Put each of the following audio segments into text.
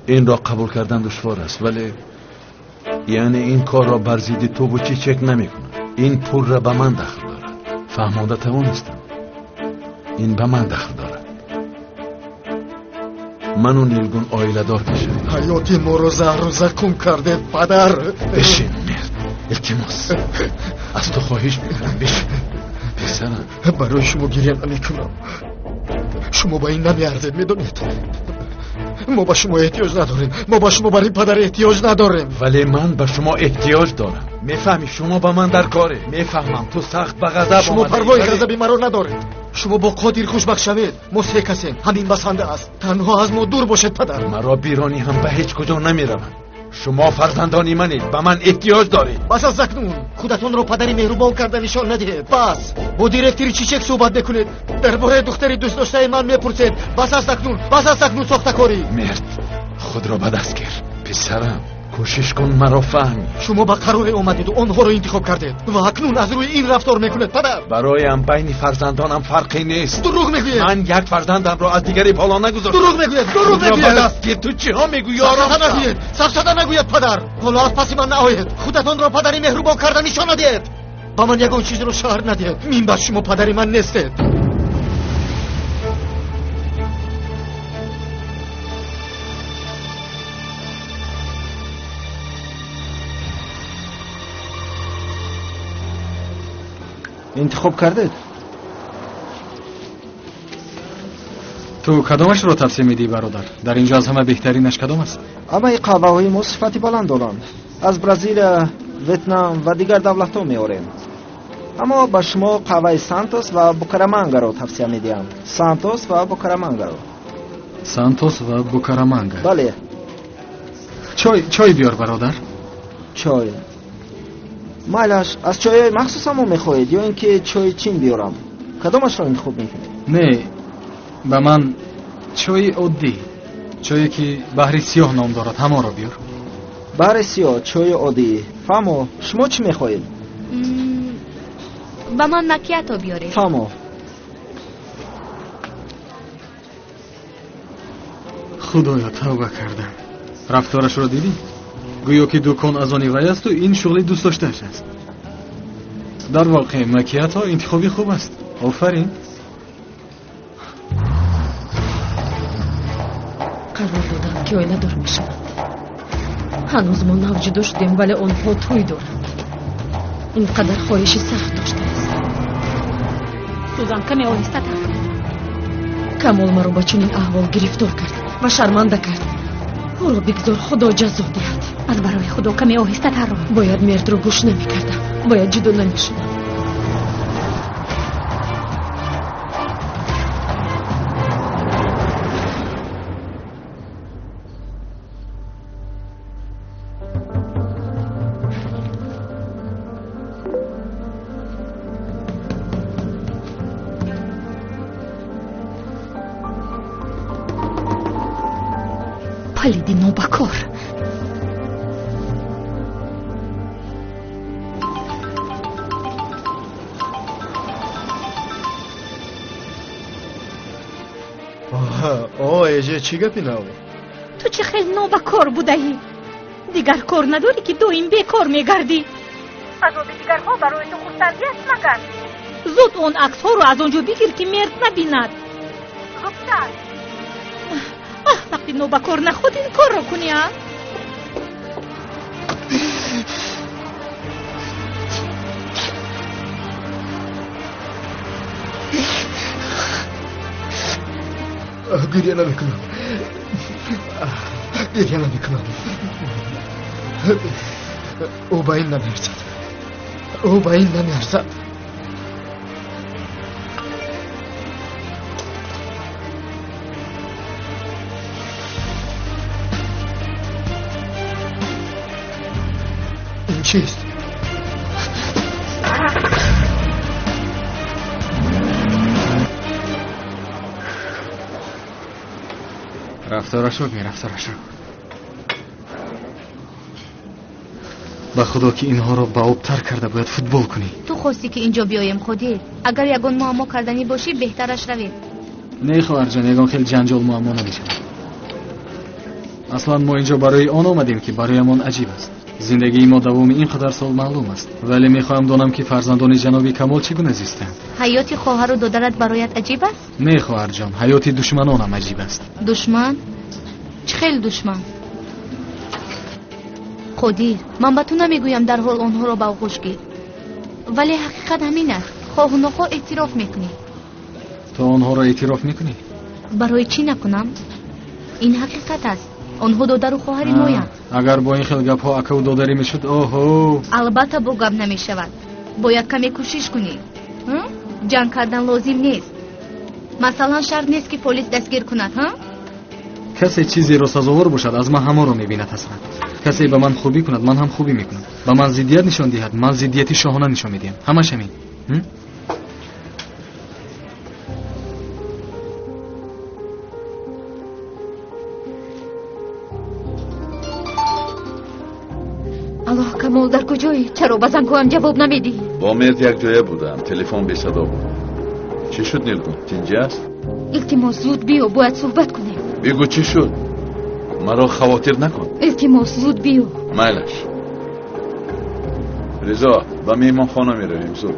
Инро қабул кардан душвор аст, вале яъне ин корро бар зидди ту бу Чичек намекунам. Ин пулра ба ман дахл дорад. Фаҳмонда тавонистам. Ин ба ман дахл дорад. Ману Нилгун оиладор мешавем. Ҳаёти моро заҳру закум кардед, падар. Бишин, Мерд, илтимос. Аз ту хоҳиш мекунам, бишин. Писарам. Барои шумо гиря намекунам. Шумо ба ин намеарзед, медонед. Мо ба шумо эҳтиёҷ надорем. Мо ба шумо бар ин падар эҳтиёҷ надорем. Вале ман ба шумо эҳтиёҷ дорам. Мефаҳмӣ, шумо ба ман дар коре. Мефаҳмам, ту сахт ба ғазаб шумо омадаӣ. Парвои ғазаби маро надоред. Шумо бо Қодир хушбахт шавед. Мо се касем. Ҳамин басанда аст. Танҳо аз мо дур бошед, падар. Маро биронӣ ҳам ба ҳеҷ куҷо намеравам. Шумо фарзандони манед, ба ман эҳтиёҷ доред. Бас аз акнун худатонро падари меҳрубон карда нишон надиҳед. Бас. Бо директори Чичек суҳбат мекунед. Дар бораи духтари дӯстдоштаи ман мепурсед. Бас аз акнун, бас аз акнун сохтакорӣ. Мерд, худро ба даст гир. Писарам, кӯшиш кун маро фаҳмӣ. Шумо ба қароре омадеду онҳоро интихоб кардед ва акнун аз рӯи ин рафтор мекунед, падар. Бароям байни фарзандонам фарқе нест. Дурӯғ мегӯед. Ман як фарзандамро аз дигаре боло нагузоштам. Дурӯғ мегӯед, дурӯғ Худро ба мегӯед. даст гир. Ту чиҳо мегӯӣ? Ором Сафсата шав. нагӯед, сафсата нагӯед, падар. Ҳоло аз паси ман наоед. Худатонро падари меҳрубон карда нишон надиҳед. Ба ман ягон чизро шаҳр надиҳед. Минбаъд шумо падари ман нестед. Интихоб кардед? Ту кадомашро тавсия медиҳӣ, бародар? Дар инҷо аз ҳама беҳтаринаш кадом аст? Ҳамаи қаҳваҳои мо сифати баланд доранд. Аз Бразилия, Ветнам ва дигар давлатҳо меорем. Аммо ба шумо қаҳваи Сантос ва Букарамангаро тавсия медиҳам. Сантос ва Букарамангаро. Сантос ва Букараманга. Бале. Чой, чой биёр, бародар. Чой. Майлаш, аз чойҳои махсусамо мехоҳед ё ин ки чойи чин биёрам? Кадомашро интихоб мекунед? Не, ба ман чойи оддӣ, чое ки баҳри сиёҳ ном дорад, ҳамонро биёр. Баҳри сиёҳ, чойи оддӣ. Фаҳмо, шумо чӣ мехоҳед? Ба ман макиато биёред. Фаҳмо. Худоё, тавба кардам. Рафторашро дидӣ? Гӯё ки дукон аз они вай асту ин шуғли дӯстдоштааш аст. Дар воқеъ макиато интихоби хуб аст. Офарин. Қарор додам ки оиладор мешаванд. Ҳанӯз мо нав ҷудо шудем, вале онҳо тӯй доранд. Ин қадар хоҳиши сахт доштааст. Сузан, каме оҳистатар. Камол маро ба чунин аҳвол гирифтор кард ва шарманда кард. Ӯро бигзор Худо ҷазо диҳад. Аз барои Худо каме оҳистатар рон. Бояд мертро гӯш намекардам. Бояд ҷудо намешудам. Палиди нобакор. О, эже, чӣ гапи нав? Ту чӣ хел нобакор будаӣ? Дигар кор надорӣ ки доим бекор мегардӣ? Азоби дигарҳо барои ту хурсандӣ аст магар? Зуд он аксҳоро аз он ҷо бигир ки мерд набинад. Зудтар. Аҳ, вақти нобакор нахуд ин корро кунӣ, а? Гиря намекунам. Гиря намекунам. Ӯ ба ин намеарзад. Ӯ ба ин намеарзад. Ин чист? Рафторашро бин, рафторашро. Ба Худо ки инҳоро ба обтар карда бояд футбол кунӣ. Ту хостӣ ки инҷо биёем, Қодир. Агар ягон муаммо карданӣ бошӣ, беҳтараш равем. Не, хоҳарҷон, ягон хел ҷанҷол муаммо намешавад. Аслан мо инҷо барои он омадем, ки бароямон аҷиб аст. Зиндагии мо давоми ин қадар сол маълум аст, вале мехоҳам донам, ки фарзандони ҷаноби Камол чӣ гуна зистанд. Ҳаёти хоҳару додарат бароят аҷиб аст? Не, хоҳарҷон, ҳаёти душманонам аҷиб аст. Душман? Чӣ хел душман? Қодир, ман ба ту намегӯям дарҳол онҳоро ба оғӯш гир, вале ҳақиқат ҳамин аст. Хоҳу нохоҳ эътироф мекунӣ. Ту онҳоро эътироф мекунӣ? Барои чӣ накунам? Ин ҳақиқат аст. Онҳо додару хоҳари моянд. Агар бо ин хел гапҳо акаву додарӣ мешуд, оҳо! Албатта бо гап намешавад. Бояд каме кӯшиш кунӣ. Ҷанг кардан лозим нест. Масалан, шарт нест, ки полис дастгир кунад, ҳа? Касе чизеро сазовор бошад, аз ман ҳамонро мебинад ҳасрат. Касе ба ман хубӣ кунад, ман ҳам хубӣ мекунам. Ба ман зиддият нишон диҳад, ман зиддияти шоҳона нишон медиҳам. Ҳамаш ҳамин. Алло, Камол, дар куҷоӣ? Чаро ба зангҳоям ҷавоб намедиҳӣ? Бо Мерд якҷоя будам, телефон бесадо буд. Чӣ шуд, Нилгун? Тинҷӣ аст? Илтимос, зуд биё, бояд суҳбат кунем. Бигӯ, чӣ шуд? Маро хавотир накун. Илтимос, зуд биё. Майлаш. Ризо, ба меҳмонхона меравем, зуд.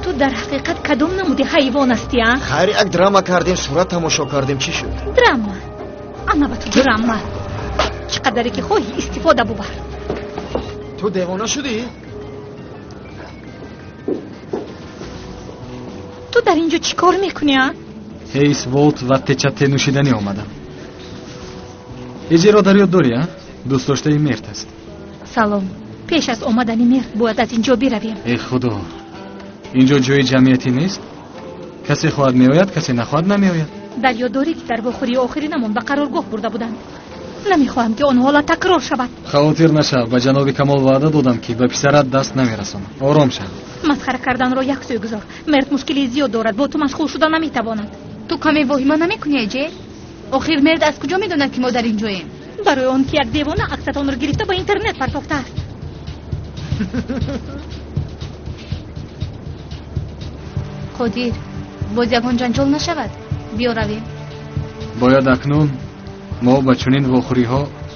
Ту дар ҳақиқат кадом намуди ҳайвон ҳастӣ, а? Хайр, як драма кардем, сурат тамошо кардем, чӣ шуд? Драма? Ана ба ту драма. Чӣ қадаре ки хоҳӣ истифода бубар. Ту девона шудӣ? Ту дар ин ҷо чӣ кор мекунӣ, а? Ҳейс волт ва течате нӯшиданӣ омадам. Эҷеро дар ёд дорӣ, а? Дӯстдоштаи Мерд аст. Салом. Пеш аз омадани Мерд бояд аз ин ҷо биравем. Э худо, инҷо ҷои ҷамъиятӣ нест? Касе хоҳад меояд, касе нахоҳад намеояд. Дар ёд дорӣ, ки дар вохӯрии охиринамон ба қароргоҳ бурда буданд? Намехоҳам, ки он ҳолат такрор шавад. Хавотир нашав, ба ҷаноби Камол ваъда додам, ки ба писарат даст намерасонам. Ором шав. Масхара карданро як сӯй гузор. Мерд мушкилии зиёд дорад, бо ту машғул шуда наметавонад. Ту каме воҳима намекунӣ, Эҷе? Охир Мерд аз куҷо медонад, ки мо дар ин ҷоем? Барои он ки як девона аксатонро гирифта ба интернет партофтааст. Қодир, боз ягон ҷанҷол нашавад? Биё равем. Бояд акнун мо ба чунин вохӯриҳо